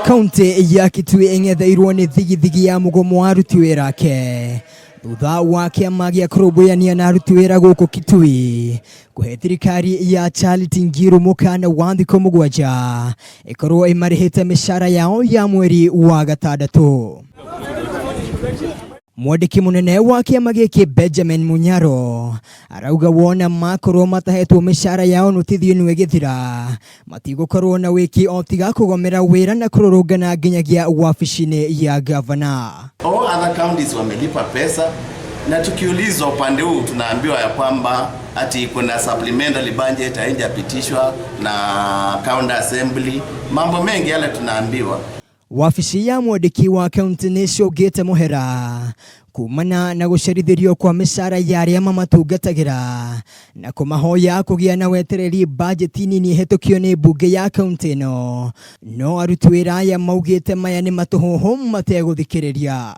Kaunti ya Kitui ĩng'etheirwo nĩ thigithigi ya mũgomo wa aruti wĩra ake thutha wa kĩama gĩa kũrũmbũyania na aruti wĩra gũkũ Kitui kũhe thirikari ya Charity Ngiru mũkana wa thikũ 7 ĩkorwo ĩmarĩhĩte mĩcara yao ya mweri wa gatandatũ. Mwandĩki mũnene wa kĩama gĩkĩ Benjamin Munyaro arauga wona makorwo matahetwo mĩcara yao nũtithi ĩno ĩgĩthira matigũkorwo na wĩki o tiga kũgomera wĩra na kũrũrũngana nginyagia wabici-inĩ ya gavana. All other counties wamelipa pesa na tukiulizwa upande huu tunaambiwa ya kwamba ati kuna supplementary budget haijapitishwa na county assembly. Mambo mengi yale tunaambiwa. Wabici ya mwandĩki wa kaunti nĩ ĩcũngĩte mũhera kumana na gũcerithĩrio kwa mĩcara ya arĩa mamatungatagĩra na kũmahoya kũgĩa na wetereri bajeti nini ĩhetũkio nĩ mbunge ya kaunti ĩno, no aruti wĩra aya maugĩte maya nĩ matũhũhũ mategũthikĩrĩria.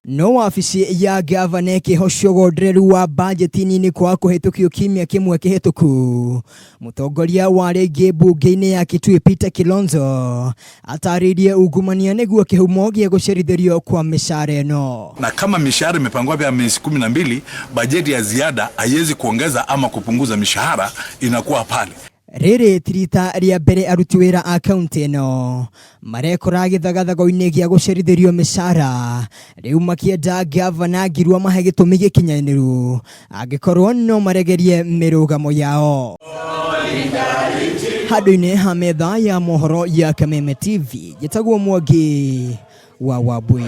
No wabici ya gavana ĩkĩhocia ũgondereru wa bajeti nini kwa kũhĩtũkio kiumia kĩmwe kĩhĩtũku. Mũtongoria wa rĩngĩ mbunge-inĩ ya Kitui Peter Kilonzo atarĩirie ungumania nĩguo kĩhumo gĩa gũcerithĩrio kwa mĩcara ĩno. Na kama mishahara imepangwa vya miezi 12, bajeti ya ziada haiwezi kuongeza ama kupunguza mishahara, inakuwa pale. Rĩrĩ ti rita rĩa mbere aruti wĩra a kaunti ĩno marekora gĩthagathago-inĩ gĩa gũcerithĩrio mĩcara, rĩu makĩenda gavana Ngiru amahe gĩtũmi gĩkinyanĩru angĩkorwo no maregerie mĩrũgamo yao. Handũ-inĩ ha metha ya mohoro ya Kameme TV, njĩtagwo Mwangi wa Wambui.